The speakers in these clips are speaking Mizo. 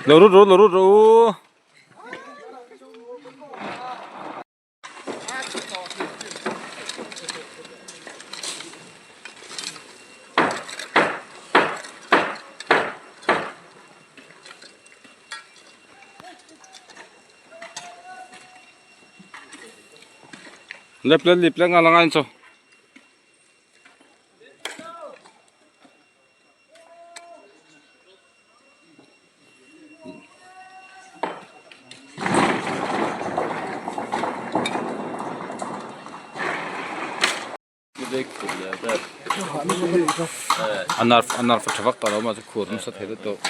Lo rut rawh lo rut rawh u. Lep le lip le nga la ngai cho. A nar a nar tha vak tawh lo mahse khur nasa thei lutuk.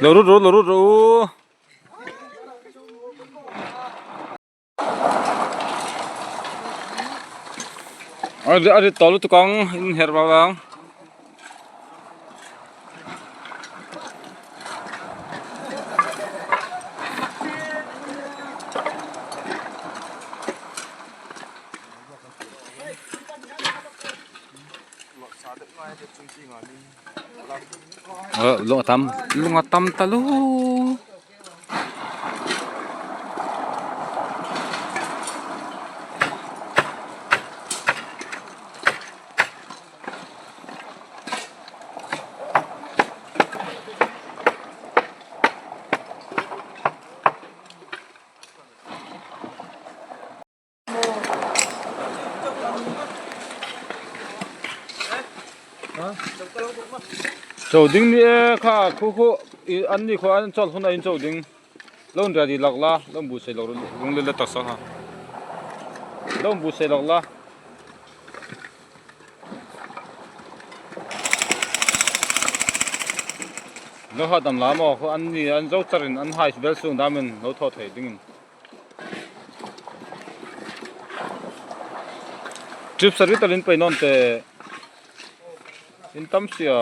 Lo rut rawh lo rut rawh u. A rit tawh lutuk ang in herh vang ang. Lung a tam lung a tam ta lu. Cho ding ni e kha khu khu an ni khu an chawlh hunah in cho ding lo in ready lawk la lo in buatsaih lawk lung let tak sak ha lo in buatsaih lawk la. Lo hahdam la maw khu an ni an zo char in an hai vel chung dam in lo thaw thei ding in. Trip sarih tal in paih nawn teh in tam sia.